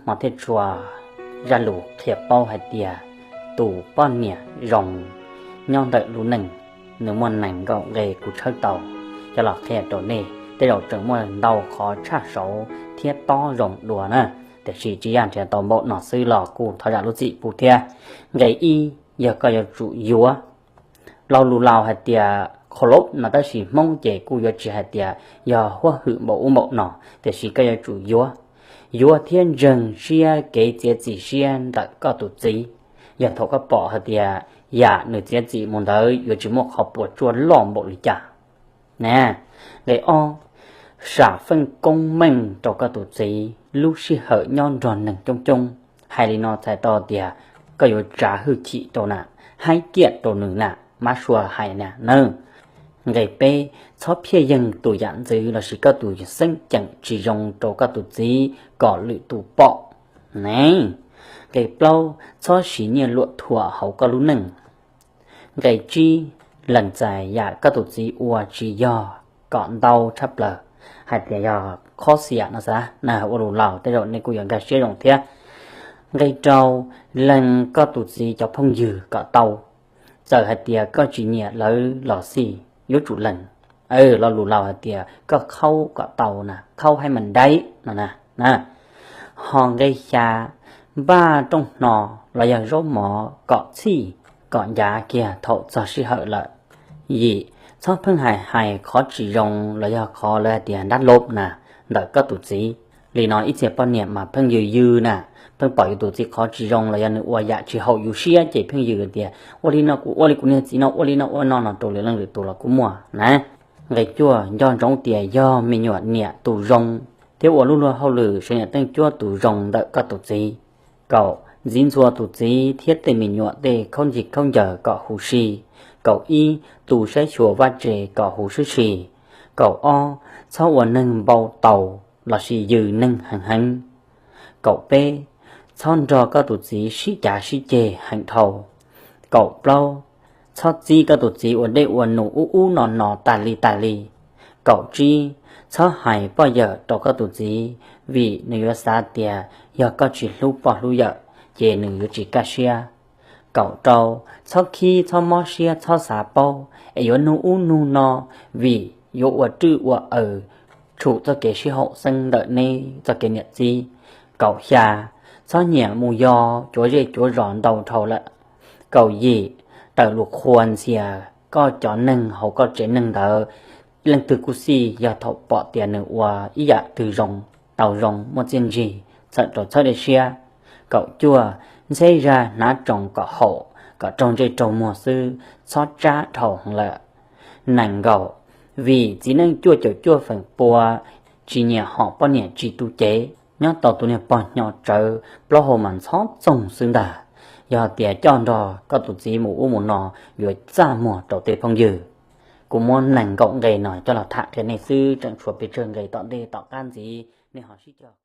Hmo thiaj tshua zaj lus qhia paub hais tias tus poj niam zoo nyob ntawm lub neej, nws muaj nees nkaum nqe kuv tshawb tau coj los qhia rau nej. Tej zaum tseem muaj ntau qhov tshaj saud thiab tob zoo dua na, tiam sis tsis yaj nrhiav tau npaum no xwb los kuj thov zam lub txim pub thiab. Nqe ib, yog koj yuav tsum yuav. Lo lus Laus hais tias qhov lov no, tab sis Hmoob ces kuj yuav tsis hais tias yog huab hwm npaum ub npaum no, tiam sis koj yuav tsum yuav, yuav thiab ntseeg siab kev txiav txim siab ntawm koj tus txiv. Yog thaum koj pom hais tias yam nws txiav txim mus ntawd yuav tsis muaj qhov puas tsuaj loj npaum li cas na. Nqe ob, sam feej koob meej rau koj tus txiv lub sij hawm nyob nrog neeg coob coob. Hais li no txhais tau tias koj yuav tsav hwj chim rau na, haib kiaj rau nws na, mab sua hais na na. Nqe peb, txhob phiaj yeeg tus yam ntxwv lossis koj tus xeeb ceem tsis zoo rau koj tus txiv kom lwm tus pom ne. Nqe plaub, txhob siv nyiaj luam thuam hauv koj lub neej. Nqe tsib, lees txais yam koj tus txiv ua tsis yog kom ntau tshaj plaws, hais tias yog qhov xiam no xav na, ua lus Laus tej zaum nej kuj yuav nkag siab zoo thiab. Nqe rau, lees koj tus txiv cov phooj ywg kom tau. Txawm hais tias koj tsis nyiam lawv los xij yuav tsum lees. Lo lus Laus hais tias koj khaub kom tau na, khaub haib mas daib no na. Ho nqe xya, npaj rooj hno los yog zaub mov kom txhij, kom ncav kiag thaum txog sij hawm lawm. Yim, txhob pheej hais hais qhov tsis zoo los yog qhov lawv hais tias nrab lov na, ntawm koj tus txiv. Li no ib txhia poj niam mas pheej yws yws na, pheej pom yus tus txiv qhov tsis zoo los yog nws ua yam tsis haum yus siab ces pheej yws tias ua li no kuv ua li kuv niag txiv no ua li no ua no no rau lwm leej lwm tus los kuj muaj na. Nqe cuaj, nco ntsoov tias yog me nyuam niam tus zoo thiab ua lub luag hauj lwm sawv niam teej cuab tus zoo ntawm koj tus txiv. Kaum, ntxiv ntxhua tus txiv thiab tej me nyuam tej khaub ncaws khaub ncaws kom huv si. Kaum ib, tu saib xyuas vaj tse kom huv sib si. Kaum ob, txhob ua neeg npau taus lossis yws neeg heev heev. Kaum peb, txhob nrog koj tus txiv sib cav sib ceg heev dhau. Kaum plaub, txhob txib koj tus txiv ua dej ua num ub ub no no tas li tas li. Kaum tsib, txhob hais poj yawm rau koj tus txiv, vim nws yuav xav tias yog koj tsis hlub poj hlub yawm ces nws yuav tsis kaj siab. Kaum rau, txhob khib txhob mob siab txhob xav paub es yuav nug ub nug no, vim yuav ua rwj ua aws tshum txoj kev sib haum xeeb ntawm neb txoj kev niam txiv. Kaum xya, txhob nyiam mus yos cuav zej cuav zos ntau dhau lawm. Kaum yim, tawm lus qhuas ntxias koj cov neeg hauv koj tsev neeg ntawd, leej twg kuj xij yog thaum pom tias nws ua ib yam twg zoo, tau zoo, muaj txiaj ntsig, txawm rau txhawb dej siab. Kaum cuaj, ntxheb zaj hnav tsoos kom haum, kom raug ntsej raug muag xwb, txhob tsab dhau heev lawm. Nees nkaum, vim txiv neej cuaj caum cuaj feem pua tsis nyiam hom poj niam tsis tu cev, nyob tau tus niag pog hnyo tsawv plaub hau mas ntxhov txoog xwb ntag. Yog tias coj nrog koj tus txiv mus ub mus no yuav txaj muag rau tej phooj ywg. Kuv muab nees nkaum nqe no coj los tham qhia nej xwb, tseem tshuav pes tsawg nqe tom ntej tom qab ntxiv nej ho sib cog